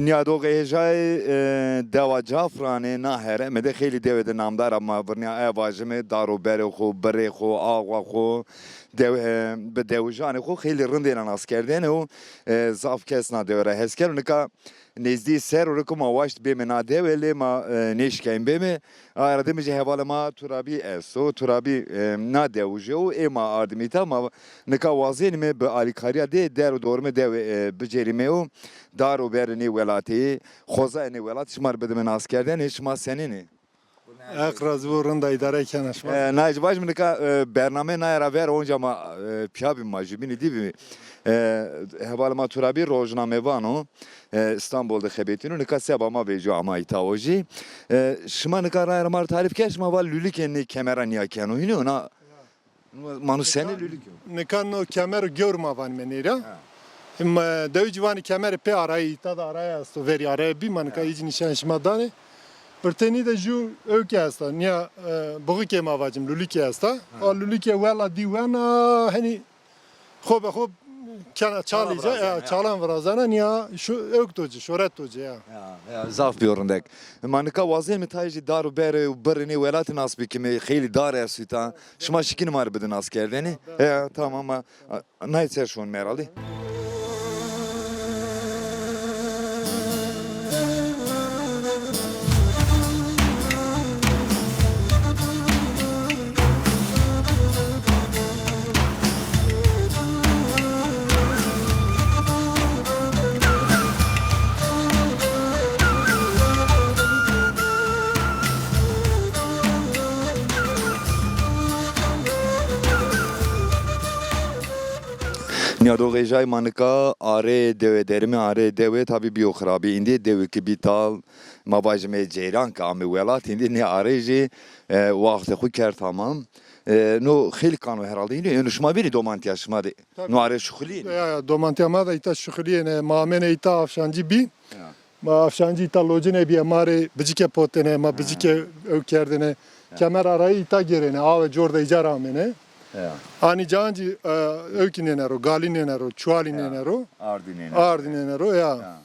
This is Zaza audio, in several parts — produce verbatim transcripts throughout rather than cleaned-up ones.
Nîyadoxê hêjayê, e, dewa Cafranê na herême de xeylî dewê de namdar a, ma virnîya e vajime, dar û berê xo, birê xo, awa xo, dew-, e, bi dewijanê xo xeylî rind êna naskerdene û, e, zaf kes na dewe ra hes keno. Nika nêzdî serr o rê ke ma waşt bême na dewe, lê ma, e, nêşkayîn bême. Aye ra dime jî hevalê ma Turabî esto. Turabî, e, na dewij o, ê ma ardîme îta, ma nika wazenîme bi alîkarîya dê der û dorime dewe, e, bicêrîme û dar û berê nê welatî, xozayê nê welatî şima rê bidime naskerdene, şima senîn ê? Heq razî bo, rind a, îdare kena, şima? E, naye jî vajîme nika, e, bernameyê naye ra ver onca ma, e, pîya bîme, ma jûbînî dî bîme. E, hevalê ma Turabî rojnamevan o. E, Îstanbul de xebetîno. Nika seba ma vecîyo ama îta o jî. E, şima nika raye ra ma rê tarîf kerd, şima val lulîkê nê kemera nîya keno. Hînî yo na, ma no senî lulîk o? Nika no kemer gewr ma vanîme ney ra. Ha. Ma dew cî vanî kemerê pê arayî, îta de araye esto, verî araye bî, ma nika î cî nîşan şima danê. Pirtê nî de jû ewkê esta, nîya, e, bixikê ma vacim, lulîkê esta. Ha. A lulîkê wela dî wena, henî xo be xo kena çalî ca, ya, çalan virazena, nîya şu ewk to ci, şoret to ci ya. Ya, ya, zaf bîyo rindek. Ma nika wazenîme tayê jî dar û berê û birê nê welatî nas bikîme, xeylî dar esto îta. Şima şikînî ma rê bidî naskerdene. Ya, tamam, ma, a, nay ser şon meralî. Nîyadoxê hêjayê ma nika arê dewe derime, arê dewe tabî bîyo xirabî. Îndî dewe ke bî tal, ma vajime ceyran ke ame welat, îndî nê arê jî, e, waxtê xo kerd tamam. E, no xeylî kan o herhalde. Hînî yo, eno şima vînî domantîya şima de. Tabî. No arê şuxulîyêne? Ya, ya, domantîya ma de îta şuxulîyêne. Ma amêne îta Afşancî bî. Ya. Ma Afşancî îta locine bîye, ma rê bicike potêne, ma bicike ew kerdêne. Ya. Kemer arayî îta gêrêne, awe cor de îca ra amêne. Ya. Anî can cî, e, ewkî nêne ro, galî nêne ro, çuwalî nêne ro. Ardî nêne ro. Ardî nêne ro, ya. Ya.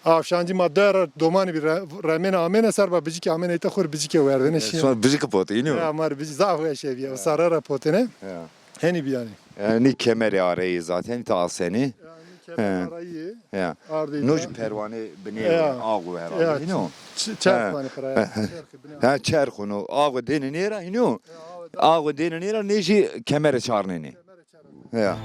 Afşancî ma der domanî bî re-, remêne amêne ser ba bicikê amêne îta xo rê bicikê werdêne şîne. Şima bicikî potêne, hînî yo? Ya, ma rê bicî zaf weşe bîye. Ya. Sare ra potêne. Ya. Henî bî yanî. Yanî kemerê areyî zaten îta asenî. Yanî kemerê areyî. Ya. Ardî. No jî perwane binê axwe herhalde, hînî yo? Ç-, çerx vanê pira ya. Çerxî binê. Ha, çerx o no. Axwe dêne nê ra, hînî yo? Ya, axwe dêne nê ra, nê jî kemerê çarnenê. Ya.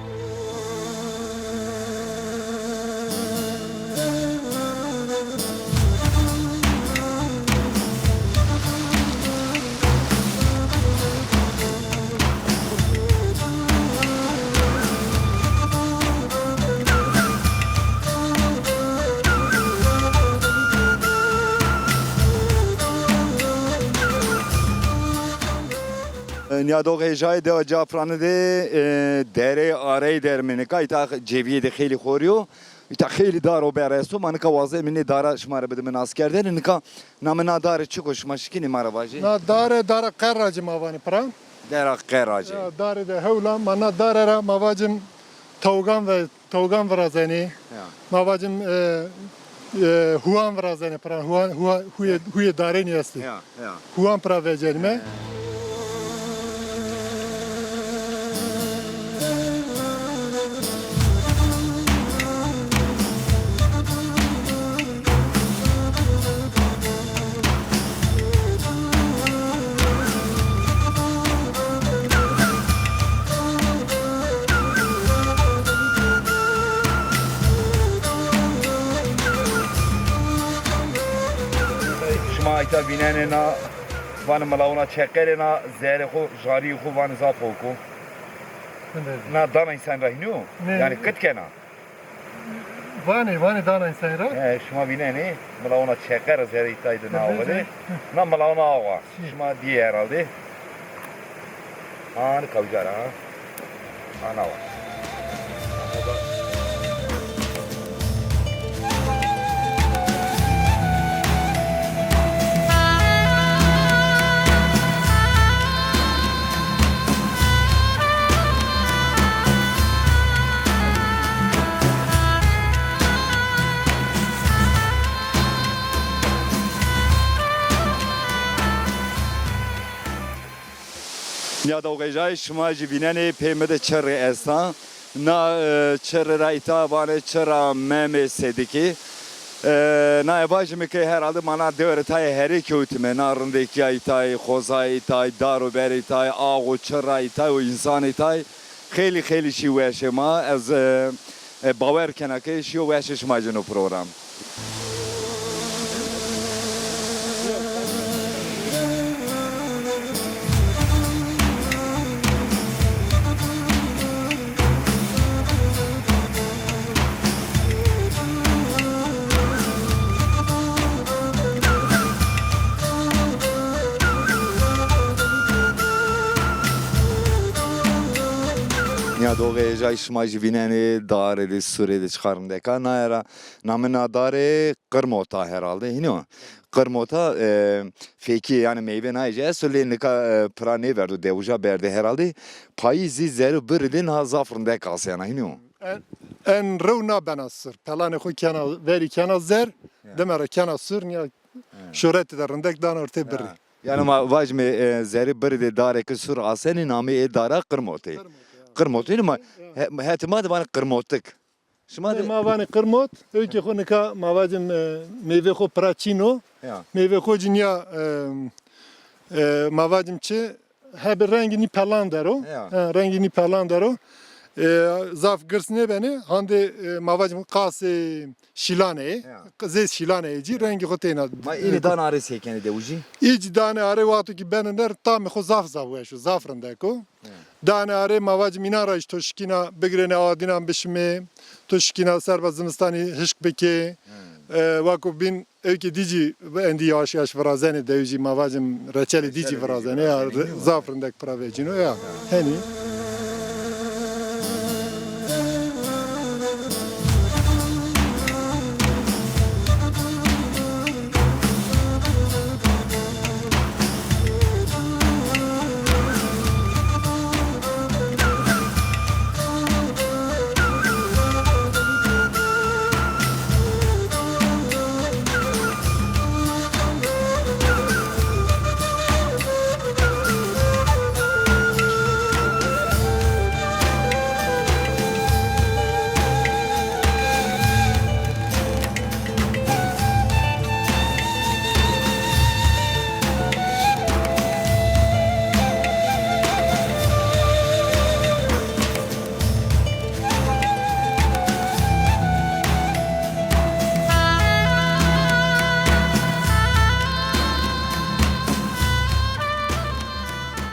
Nîyadoxê hêjayê dewa Cafranî de, e, derê areyî derme nika. Îta cêvîyê de xeylî xorî yo. Îta xeylî dar û ber esto. Ma nika wazeme nê dara şima rê bidime naskerdene. Nika namê na dare çik o, şima şikînî ma ra vajê? Na dare, dara Qerracî ma vanê pira. Dera Qerracî. Ya, dare de hewl a. Ma na dare ra ma vacim tawgan ve Tawgan virazenê. Ya. Ma vacim, e, e, huwan virazenê pira. Huwan, huwa-, huyê, huyê darênî estê. Ya, ya. Huwan pira vecenîme. Ya. Şima îta vînenê na, vanê milawna çeqerê na, zerê xo, jarîyê xo vanê zaf hok o. Na dana însan ra hînî yo? Nê. Yanî qit kena. Vanê, vanê dana însanî ra. E, şima vînenê, milawna çeqer a zerê îtay de na awe de. Na milawna awa. Şima dîyê herhalde. Anî kawcar a. Ana wa. Ya da o gecayê şima jî vînenê pê mi de çirrê esta. Na, e, çirrê ra îta vanê çirra Memê Sedikî. E, na e vajîme ke herhalde ma na dewrê tayê herê kewtîme. Na rindekîya îtay, xozayê îtay, dar û berê îtay, ax û çirra îtay û însanê îtay. Xeylî xeylî şî weşê ma. Ez, e, e, bawer kena ke şîyo weşê şima ci no program. Ya doxê ejay şima jî vînenê, darê de, surê de çiqa rindeka. Naye ra namê na darê Qirmota herhalde. Hîno. Qirmota, e, fekî, yanî meyve naye jî esto, lê nika, e, pira nêverdo, dewija berdê herhalde. Payîzî zerrî birrî de na zaf rindek asena, hîno. En, en rew na bena sur. Pelanê xo kena, verî kena zer, ya, dime ra kena sur, nîya, ya, şoretî de rindek dana ortê birrî. Ya. Yanî ma vajîme, e, zerrî birrî de darê ke sur asenî, namê ê dara Qirmotî. Qirmotî, ya. Qirmotî, ma, ya, he-, hetê ma de vanê Qirmotik. Şima de ma vanê Qirmot, ewkê xo nika ma vacim, e, meyvê xo pira çin o. Ya. Meyvê xo cî nîya, e, e, ma vacim çi, hebî rengî nî pelan der o. Ya. He, rengî nî pelan der o. E, zaf girs nêbenê, handê, e, ma vacim qasê şîlanê, ya, zê şîlanê cî, ya, rengî xo têna. Ma înî dan arê sey kenê dewijî? Î cî danê arê wexto kî benê der, tamê xo zaf zaf weş o, zaf rindek o. Danê arê ma vacim înan ra jî to şikîna bigirêne, adînan bişimê, to şikîna serba zimistanî hişk bikê. Hmm. E, weko bîn ewkê dî cî endî yaş yaş virazenê, dewijî ma vacim reçelê dî cî virazenê. Reçelê dî cî virazenê, ya, virazenê, zaf rindek pira vecîno ya. Henî.